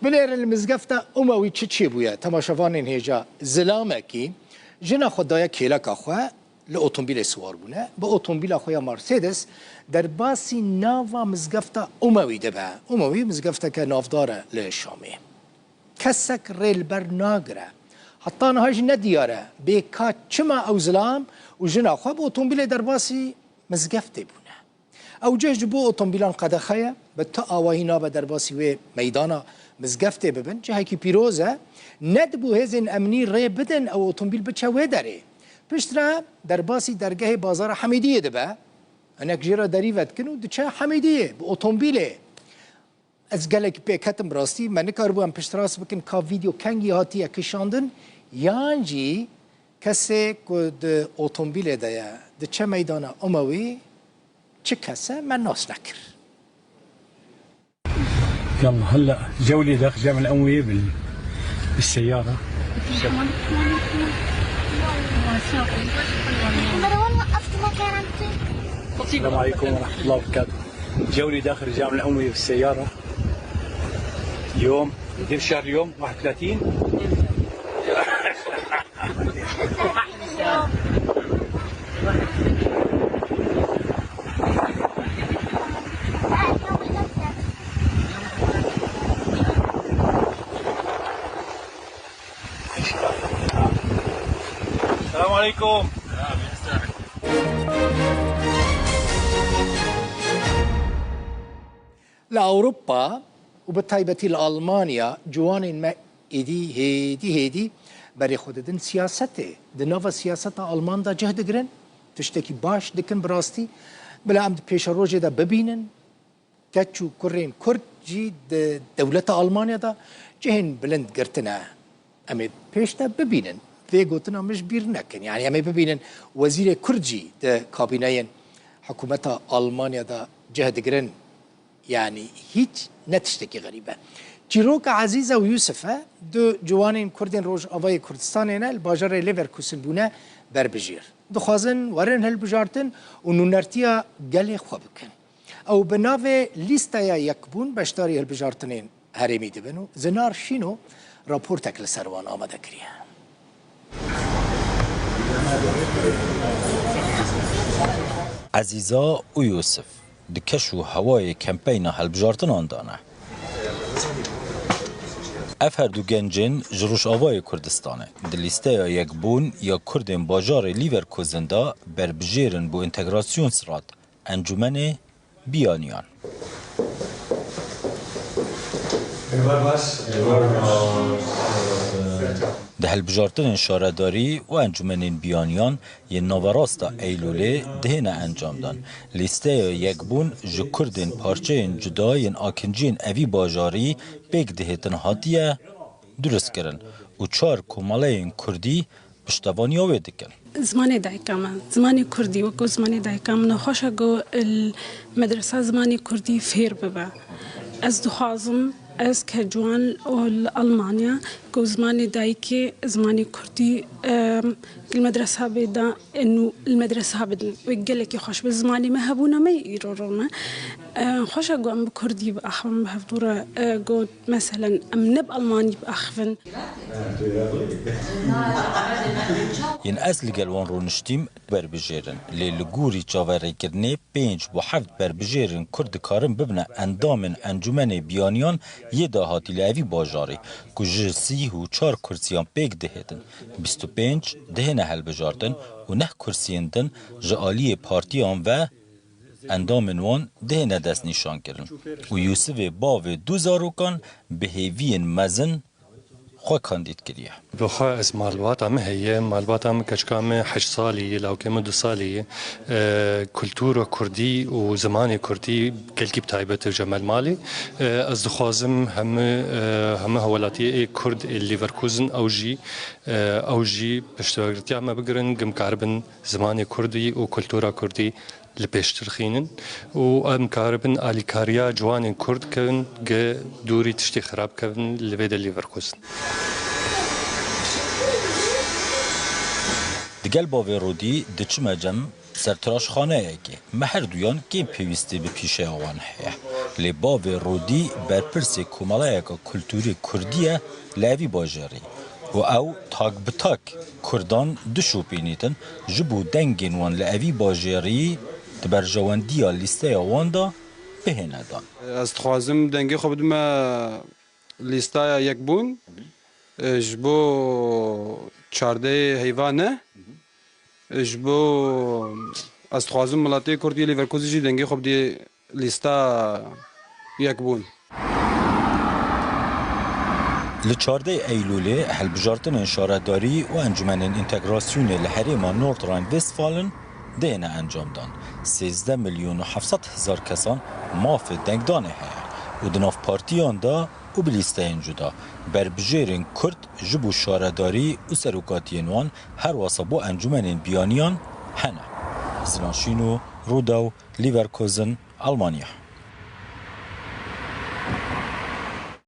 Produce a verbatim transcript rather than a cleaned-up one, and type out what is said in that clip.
Binêrin li mizgefta Umewî çi çêbûye? Temaşevanên hêja, zilamekî jina xwe daye kêleka xwe, li otomobîlê siwar bûne. Bi otomobîla xwe ya Mercedes derbasî nava mizgefta Umewî dibe. Umewî mizgefteke navdar e li Şamê. Kesek rê li ber nagire. Heta niha jî nediyar e bê ka çima ew zilam û jina xwe bi otomobîlê derbasî mizgeftê bûne. Ew cih ji bo otomobîlan qedexe ye, bi tu awahî nabe derbasî wê meydana mizgeftê bibin. Cihekî pîroz e. Nedibû hêzên emnî rê bidin ew otomobîl biçe wê derê. Piştre derbasî dergehê Bazara Hemîdiyê dibe. Hinek jê re derî vedikin û diçe Hemîdiyê bi otomobîlê. Ez gelekî pê ketim bi rastî. Me nikaribû em piştrast bikin ka vîdeo kengî hatiye kişandin, yan jî kesê ku di otomobîlê de ye, diçe meydana Umewî, çi kes e, me nas nekir. يلا هلا جولي داخل جامع الأموية بال-، بالسيارة. السلام عليكم ورحمة الله وبركاته. جولي داخل الجامع الأموية بالسيارة. اليوم، كيف شهر اليوم؟ واحد وثلاثين. السلام عليكم. Li Ewropa û bi taybetî li Almanya ciwanên me êdî hêdî hêdî berê xwe didin siyasetê. Di nava siyaseta Alman de cih digirin, tiştekî baş dikin bi rastî. Bila em di pêşerojê de bibînin, keç û kurên Kurd jî di dewleta Almanya de cihên bilind girtine. Em ê pêş de bibînin. Vê gotina min ji bîr nekin. Yanî em ê bibînin wezîrê Kurd jî di kabîneyên hikûmeta Almanya de cih digirin. Yanî hîç ne tiştekî xerîb e. Çîroka Ezîza û Yûsif e, du ciwanên Kurdên Rojavayê Kurdistanê ne, li bajarê Leverkusen bûne berbijêr. Dixwazin werin hilbijartin û nûnertiya gelê xwe bikin. Ew bi navê Lîsteya Yekbûn beşdarî hilbijartinên herêmî dibin û Zinar Şîno raportek li ser wan amade kiriye. Ezîza û Yûsif di keş û hewayê kempeyna hilbijartinan de ne. Ev her du gencên ji Rojavayê Kurdistanê di lîsteya yekbûn ya Kurdên bajarê Leverkusen de berbijêr in bo Integrationsrat, Encûmenê Biyaniyan. Di hilbijartinên şaredarî û encûmenên biyaniyan yên naverasta Eylûlê dihêne encamdan. Lîsteya yekbûn ji Kurdên parçeyên cuda yên akinciyên evî bajarî pêk dihêtin hatiye duristkirin û çar komeleyên Kurdî piştevaniya wê dikin. Zimanê dayika me, zimanê kurdî wekî zimanê dayika min e. Xweş e ku li medresa zimanê kurdî fêr bibe. Ez dixwazim ez ke ciwan û li Almanya ku zimanê dayikê, zimanê kurdî, em, li medresa bê de, û li medresa bidin. Wê gelekî xweş be, zimanê me hebûna me yê îro rûne. Em, xweş e ku em bi kurdî biaxivin bi hevdû re, e, ku meselen em ne bi almanî biaxivin. Yên ez li gel wan rûniştîm berbijêr in, lê li gorî çaverêkirinê pênc bo heft berbijêrên Kurd dikarin bibine endamên Encûmenê Biyaniyan yê dahatî li evî bajarî, ku ji sî û çar kursiyan pêk dihêtin, bîst û pênc dihêne hilbijartin û neh kursiyên din ji aliyê partiyan ve endamên wan dihêne destnîşankirin û Yûsivê bavê du zarokan bi hêviyên mezin xwe kandîd kiriye. Bi xwe ez malbata min heye, malbata min keçika min heşt salî ye, lawkê min du salî ye. E, kultura kurdî û zimanê kurdî gelkî bi taybet e ji me li malê. E, ez dixwazim hemû, e, hemû hewlatiyê ê kurd ê Leverkusen ew jî, e, ew jî piştevegirtiya me bigirin, ku em karibin zimanê kurdî û kultura kurdî li pêştir xînin û em karibin alîkariya ciwanên kurd kin, ku dûrî tiştê xirab kevin li vê de Leverkusen. Digel bavê Rûdî diçime cem sertiraşxaneyekê. Me her duyan kêm pêwîstî bi pîşeya wan heye. Lê bavê Rûdî berpirsê komeleyeke kultûrî kurdî ye li evî bajêrî û ew tak bi tak kurdan dişopînîtin ji bo dengên wan li evî bajêrî di berjewendiya lîsteya wan de bihêne dan. Ez dixwazim dengê xwe bidime lîsteya yekbûn, e, ji bo çardehê heyva ne. E, ji bo ez dixwazim miletê Kurd yê Lêverkûzî jî dengê xwe bidê lîsta yekbûn. Li çardeh Eylûlê hilbijartinên şaredarî û encûmenên întegrasyonê li herêma Nordrhein-Westfalen dihêne encamdan. Sêzdeh milyon û heft sed hezar kesan mafê dengdanê heye û di nav partiyan de û bi lîsteyên cuda berbijêrên Kurd ji bo şaredarî û serokatiyên wan, her wesa bo encûmenên biyaniyan hene. Sinan Şîno, Rûdaw, Leverkusen, Almanya.